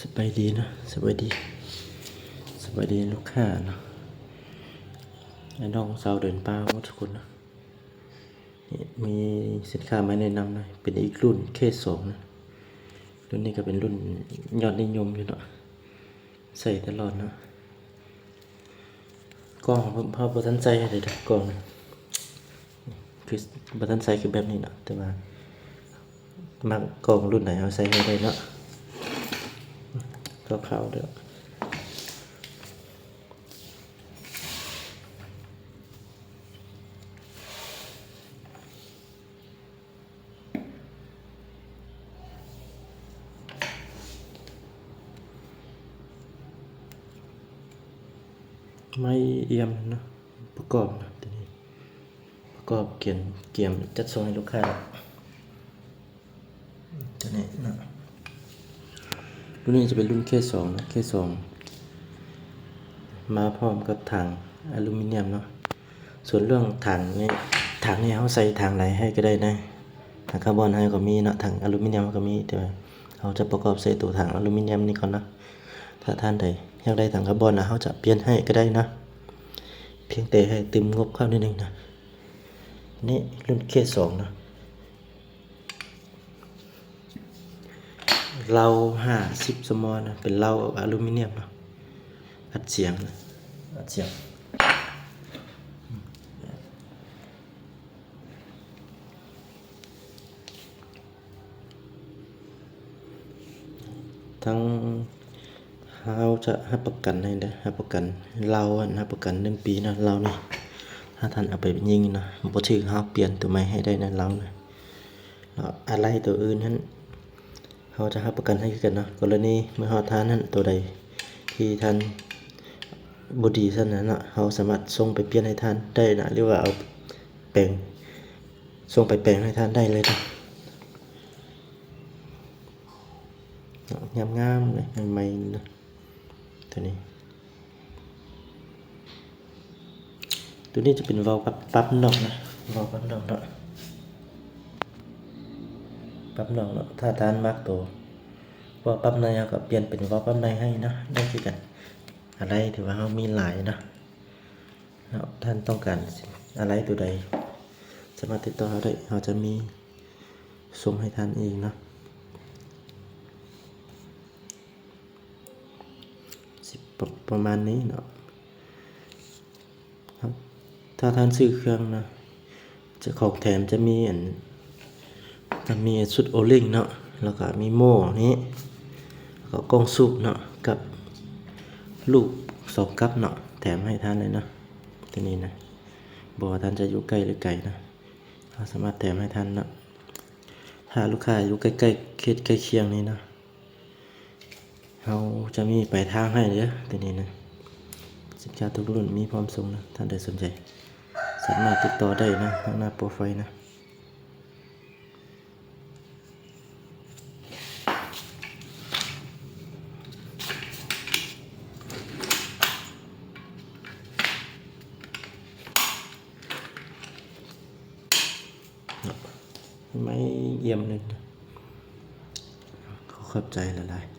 ສະບາຍດີເນາະ ສະບາຍດີ ສະບາຍດີລູກຄ້າເນາະ ອ້າຍນ້ອງຊາວເດີນປ່າໝົດທຸກຄົນເນາະ. ນີ້ມີສິນຄ້າມາແນະນຳເນາະ ເປັນອີກລຸ້ນເຄສອງເນາະ. ລຸ້ນນີ້ກໍເປັນລຸ້ນຍອດນິຍົມຢູ່ເນາະ ໃຊ້ຕະຫຼອດເນາະ. ກ່ອງເຮົາບໍ່ທັນໃສ່ໃຫ້ເດ້ ກ່ອງຄືບໍ່ທັນໃສ່ຄືແບບນີ້ເນາະ ແຕ່ວ່າມັກກ່ອງລຸ້ນໃດເຮົາໃສ່ໃຫ້ໄດ້ເນາະ ຄາວໆເດີ. ໄມ້ອຽມເນາະ ປະກອບເນາະ ຕົວນີ້ປະກອບກຽມ ກຽມຈັດສົ່ງໃຫ້ລູກຄ້າ ຕົວນີ້ເນາະ. ລຸ້ນນີ້ຈະເປັນລຸ້ນເຄສອງເນາະ ເຄສອງ ມາພ້ອມກັບຖັງອາລູມີນຽມເນາະ. ສ່ວນເລື່ອງຖັງນີ້ ຖັງນີ້ເຮົາໃສ່ຖັງໃດໃຫ້ກໍໄດ້ນະ ຖັງຄາບອນເຮົາກໍມີເນາະ ຖັງອາລູມີນຽມເຮົາກໍມີ ແຕ່ວ່າເຮົາຈະປະກອບໃສ່ໂຕຖັງອາລູມີນຽມນີ້ກ່ອນເນາະ. ຖ້າທ່ານໃດຢາກໄດ້ຖັງຄາບອນນະ ເຮົາຈະປ່ຽນໃຫ້ກໍໄດ້ເນາະ ພຽງແຕ່ໃຫ້ຕື່ມງົບເຂົ້າໜ້ອຍໜຶ່ງນະ. ນີ້ລຸ້ນເຄສອງເນາະ ເລົາຫ້າສິບສະໝໍນະ ເປັນເລົາອາລູມີນຽມເນາະ ອັດສຽງນະ ອັດສຽງ. ທັງ ເຮົາຈະຮັບປະກັນໃຫ້ເດີ ຮັບປະກັນເລົາຫັ້ນ ຮັບປະກັນໜຶ່ງປີເນາະ ເລົານີ້ ຖ້າທ່ານເອົາໄປຍິງເນາະ ບໍ່ຖືກ ເຮົາປ່ຽນໂຕໃໝ່ໃຫ້ໄດ້ນະ ເລົານະ. ແລ້ວອາໄຫຼ່ໂຕອື່ນຫັ້ນ ເຮົາຈະຮັບປະກັນໃຫ້ຄືກັນເນາະ ກໍລະນີເມື່ອຮອດທ່ານຫັ້ນ ໂຕໃດທີ່ທ່ານບໍ່ດີຊັ້ນນະເນາະ ເຮົາສາມາດສົ່ງໄປປ່ຽນໃຫ້ທ່ານໄດ້ນະ ຫຼືວ່າເອົາແປງ ສົ່ງໄປແປງໃຫ້ທ່ານໄດ້ເລີຍເນາະ. ງາມໆເລີຍ ໃໝ່ໆເນາະ ຕົວນີ້. ຕົວນີ້ຈະເປັນເລົາປັບ ປັບນອກນະ ເລົາປັບນອກເນາະ ປັບນອກເນາະ. ຖ້າທ່ານມັກໂຕເລົາປັບໃນ ເຮົາກໍປ່ຽນເປັນເລົາປັບໃນໃຫ້ເນາະ ໄດ້ຄືກັນ. ອາໄຫຼ່ຖືວ່າເຮົາມີຫຼາຍເນາະ ເນາະ ທ່ານຕ້ອງການອາໄຫຼ່ໂຕໃດ ສາມາດຕິດຕໍ່ເຮົາໄດ້ ເຮົາຈະມີສົ່ງໃຫ້ທ່ານເອງເນາະ. ປະ ປະມານນີ້ເນາະ. ຖ້າທ່ານຊື້ເຄື່ອງນະ ຈະ ຂອງແຖມຈະມີອັນ ຈະມີຊຸດໂອລິງເນາະ ແລ້ວກະມີໝໍ້ນີ້ ແລ້ວກະກ່ອງສູບເນາະ ກັບລູກສອງກັບເນາະ ແຖມໃຫ້ທ່ານເລີຍເນາະ ຕົວນີ້ນະ. ບໍ່ວ່າທ່ານຈະຢູ່ໃກ້ ຫຼື ໄກນະ ເຮົາສາມາດແຖມໃຫ້ທ່ານເນາະ ຖ້າລູກຄ້າຢູ່ໃກ້ໆ ເຂດໃກ້ຄຽງນີ້ເນາະ. ເຮົາຈະມີປາຍທາງໃຫ້ເດີ ຕົວນີ້ນະ. ສິນຄ້າທຸກລຸ້ນມີພ້ອມສົ່ງນະ. ທ່ານໃດສົນໃຈ ສາມາດຕິດຕໍ່ໄດ້ນະ ທາງໜ້າໂປຣໄຟນະ. ໄມ້ອຽມໜຶ່ງ. ຂໍຂອບໃຈຫຼາຍໆ.